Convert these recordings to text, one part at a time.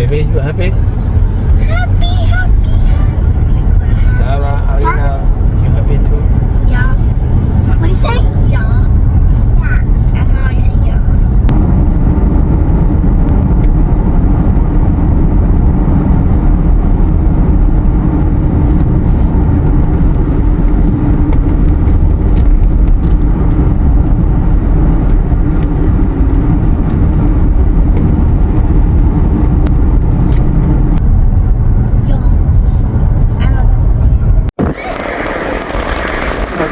Babe, you happy? Happy, happy, happy. Zara, Alina, you happy too? Yes. What do you say? Yeah. Yeah. That's how I say yes.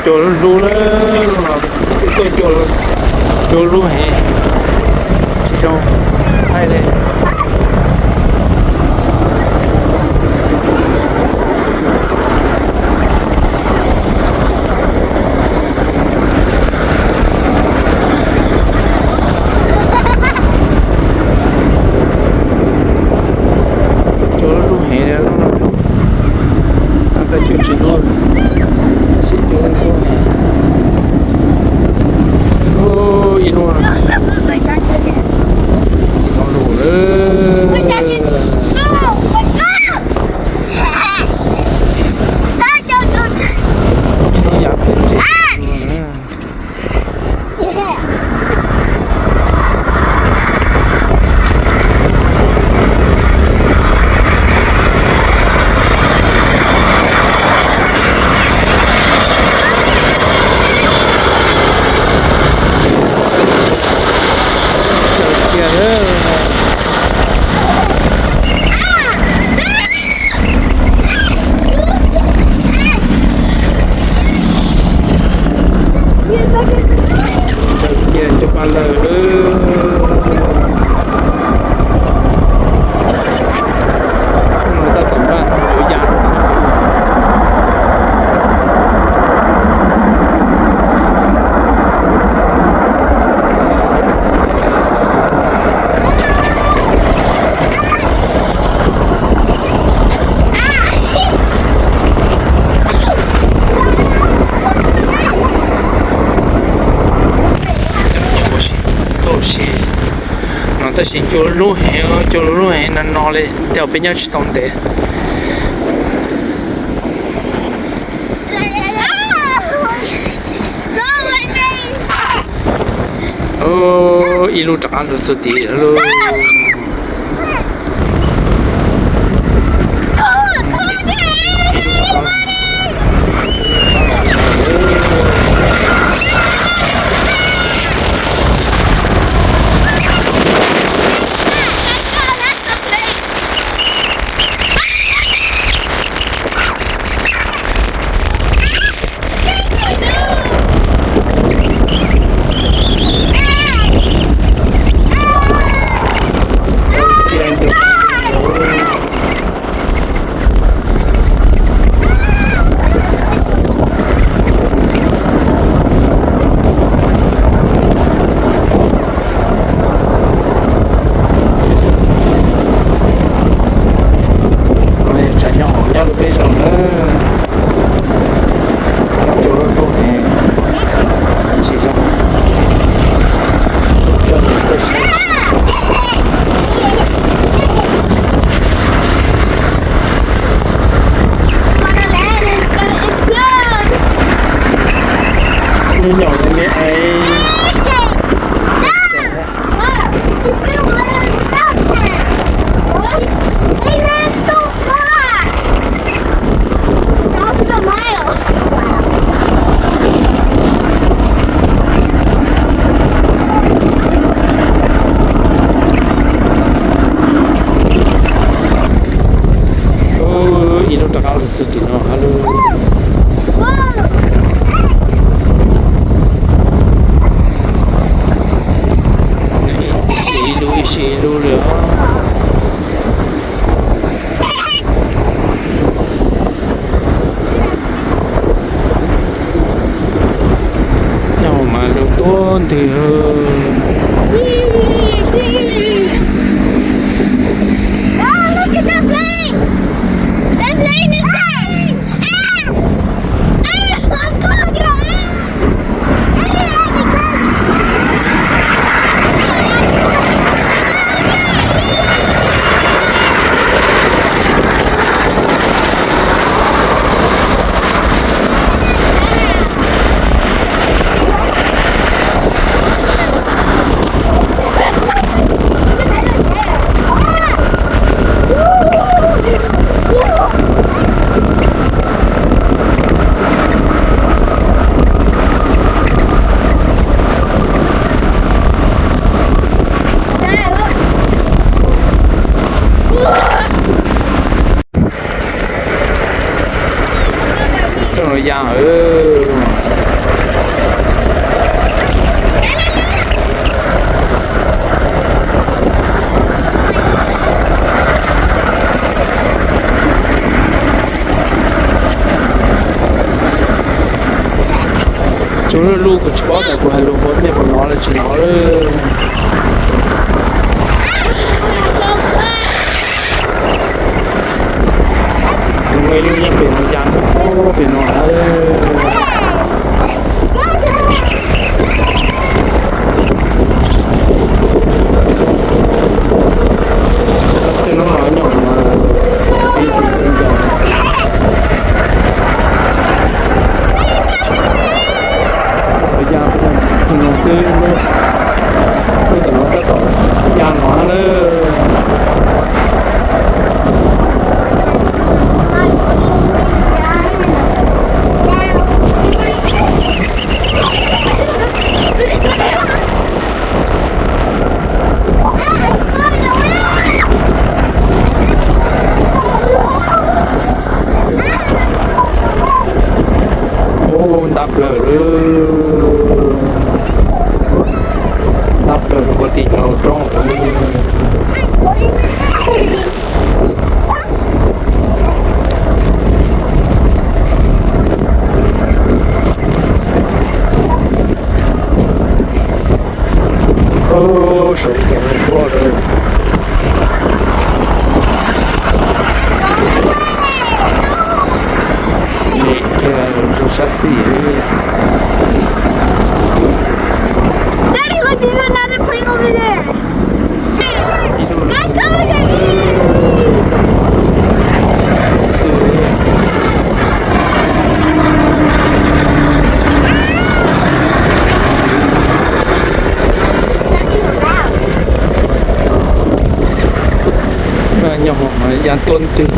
Cua lub lub na, lub no tuaj cua, cua lub heev, tsis zoo thaij li. Cua lub heev li lub no, xav tau cua tsis lub, tab sis cua lub heev. Ib lub no, ib lub lub lawm. Tsaus kiag lawm. Tsaus kiag cov pa lawm. Tab tom npaj yuav ya rau txhua tus. Tuaj ua si no tab sis cua lub heev, cua lub heev no no li, tej zaum peb nyob tsis tau ntev. Ib lub rov qab los txog tid lawm. Tsam nyob hauv nyob rau peb zaug na. Cua lub lub heev, tsis zoo. Coj mus tuaj saib. Nyob nyob li me es. Ib lub rov qab los txog tim no ha lub. Ib sij ib lub, ib sij ib lub li os. Nyob hauv mas lub tuaj ntws. Ya, tsuas lub kuv tsis paub tas kuv hais lus puas nyiaj puas nov los tsis nov lawm. Tus me lub nyob pem no ya pem no. Tej no mas nyob ib xis nco. Ya tus no xwb, lub tom no tab tom ya no na. Ub, ntab plaws, ntab plaws rau puag tim cov roob. Ub, saum ib cov huab lawm. Nim kiag rau sab xis. Daddy, look, there's another plane over there. Nyob hauv ya tuab ntwg.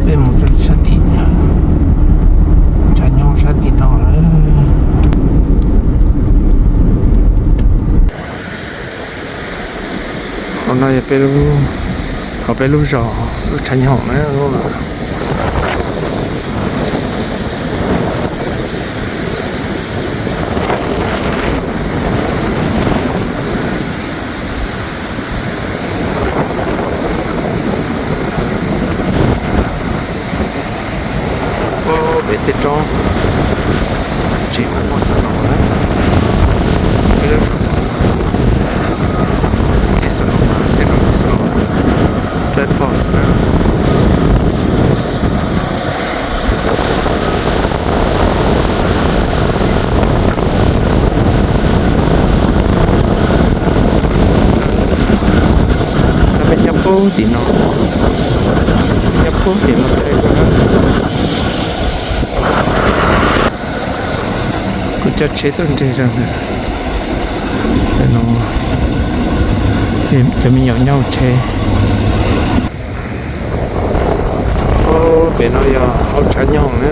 Peb mus rau sab tim, tshav nyoog sab tim no lawm. Hauv no yog peb lub, hauv peb lub zos lub tshav nyoog na. Peb tej roob tseem muaj xav los na. Peb lub zos ces xav los mas tej no xav los dawb paug xwb na. Xav peb nyob puag tim no, nyob puag tim no. Kuv coj tsheb tuaj nres zog ntawm no, cov me nyuam nyob hauv tsheb. Pem no yog hauv tshav nyoog na.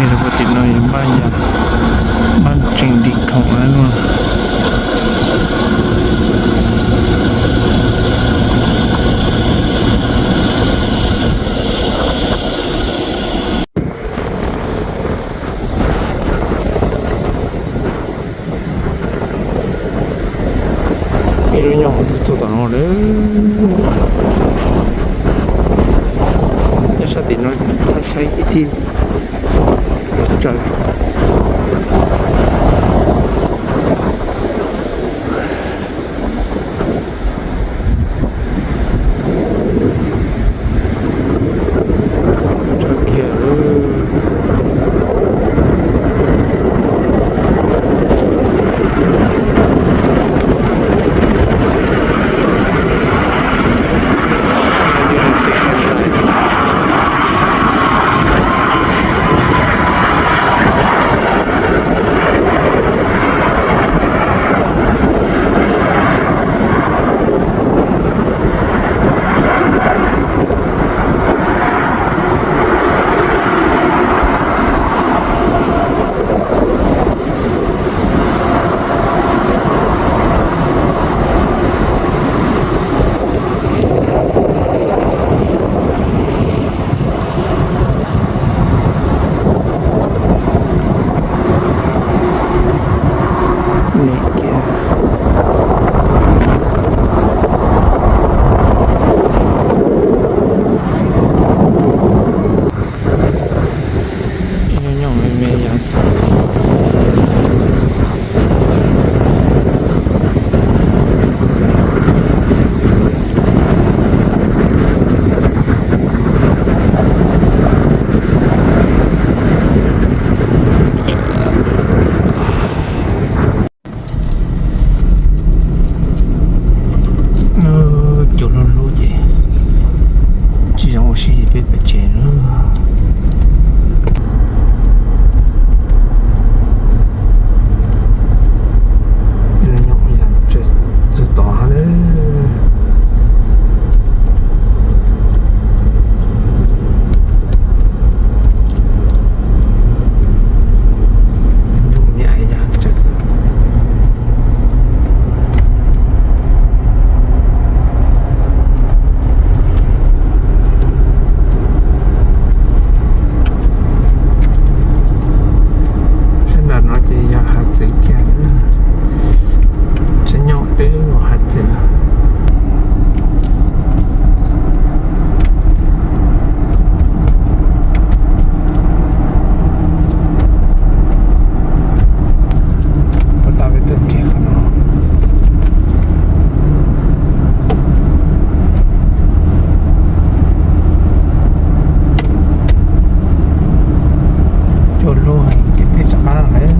Los puag tim no maj ya, maj tseem ntim khoom na no. Ib lub nyuag txog tom no lawm. Nyob sab tim no thaj saib ib tib los tsaws. Ib lub nyuag me me yav txog. Cua hlub hlub ces tsis zoo ua si peb pem tsev lawm. Txog tod lawm. Sab nram no ces yog hav txwv kiag na. Tsheb nyob twb mus hav txwv. Ua tau peb tuaj nrhiav qhov no. Cua hlub heev ces peb rov qab los lawm.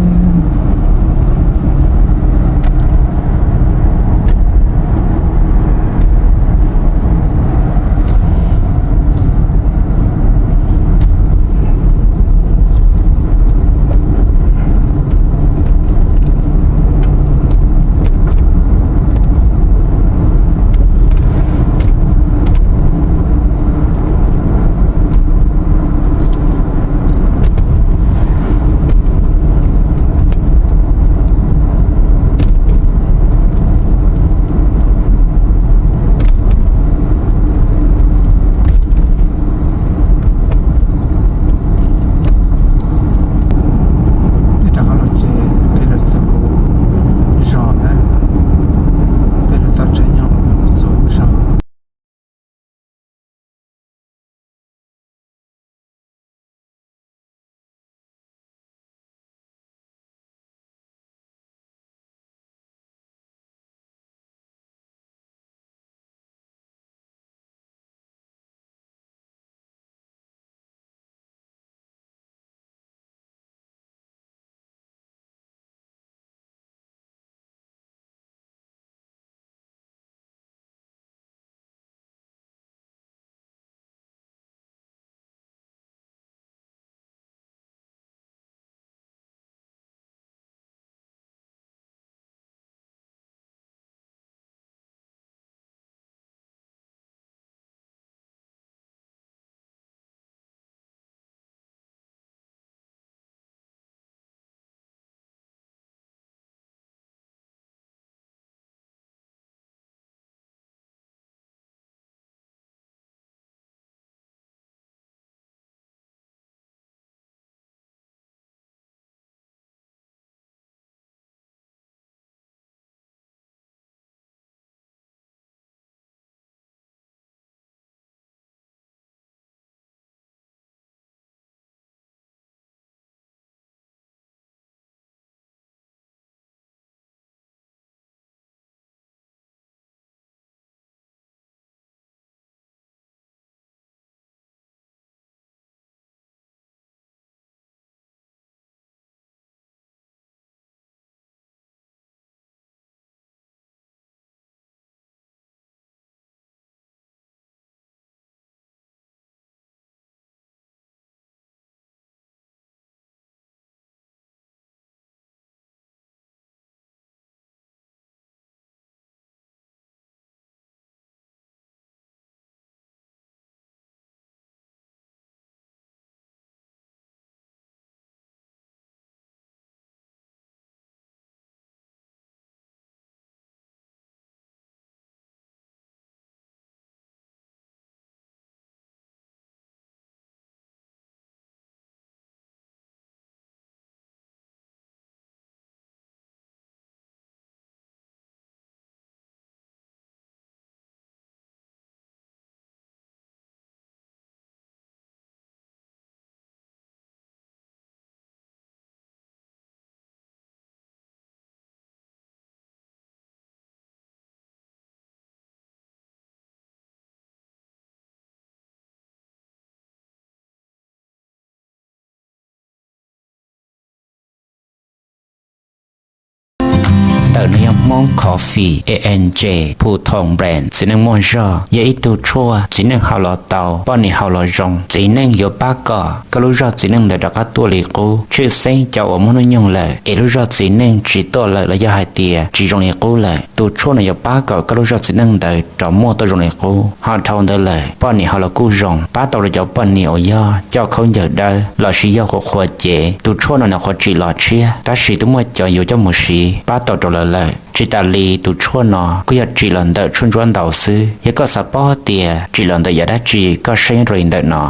Ntawm no yog Hmoob Coffee A N J Phu Thoo Brand, txiv neej muaj zog, yog ib tug tshuaj txiv neej haus los tau, poj niam haus los zoo. Txiv neej yuav pab kom koj lub zog txiv neej ntawd rov qab tuaj li qub. Tshwj xeeb cov uas muaj hnub nyoog lawm es lub zog txiv neej tsis tuaj lawm los yog hais tias tsis zoo li qub lawm, tus tshuaj no yuav pab kom koj lub zog txiv neej ntawd rov muaj tuaj zoo li qub. Ho dhau ntawd lawm, poj niam haus los kuj zoo, pab tau rau cov poj niam uas yog coj khaub ncaws dawb lossis yog qhuav qhuav cev. Tus tshuaj no nws qhuav tsim los tshiab, tab sis twb muaj cov yuav coj mus siv pab tau rau lawv lawm. Tsis tas li, tus tshuaj no kuj yog tsim los ntawm tshuaj ntsuab ntaus xwb. Yog koj xav paub tias tsim los ntawm yam dab tsi, koj saib nyob rau li ntawm no.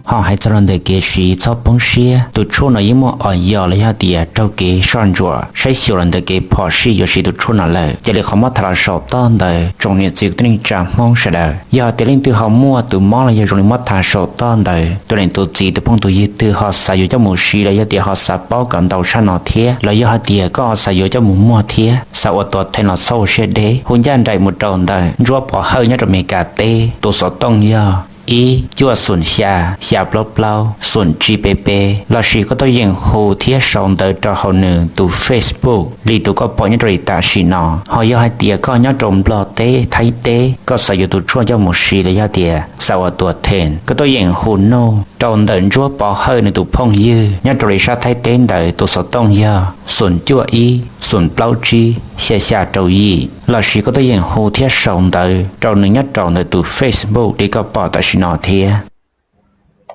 Ho hais txog los ntawm kev siv, txhob poob siab, tus tshuaj no yeej muaj os yos los yog tias raug kev soj ntsuam saib xyuas los ntawm kev phom sij yuav siv tus tshuaj no lawm. Cia li qhov muab tham los saum toj ntawd, tsoom niam txiv kwv tij neej tsa Hmoob sawv daws, yog tias leej twg ho muaj tus mob los yog zoo li muab tham saum toj ntawd, tus niam tus txiv tus phooj tus ywg twg ho xav yuav coj mus siv los yog tias ho xav paub kom ntau tshaj no thiab, los yog hais tias koj ho xav yuav coj mus muag thiab, xav ua tuam theej los txhob ua siab deb, hu ncaj nraim mus rau ntawm Ntsuab Pov Hawj nyob rau Meskas teb, tus xov tooj yog ib cuaj xoom xya xya plaub plaub xoom tsib peb peb, lossis koj tuaj yeem hu thiab sau ntawv rau hauv nws tus Facebook li tus koj pom nyob rau li tam sim no. Ho yog hais tias koj nyob rau Nplog teb, Thaib teb, koj xav yuav tus tshuaj coj mus siv los yog tias xav ua tuam theej, koj tuaj yeem hu nug rau ntawm Ntsuab Pov Hawj nws tus phooj ywg nyob rau li sab Thaib teb ntawd, tus xov tooj yog xoom cuaj ib xoom plaub tsib xya xya rau yim, lossis koj tuaj yeem hu thiab sau ntawv rau nws nyob rau ntawm tus Facebook li koj pom tam sim no thiab.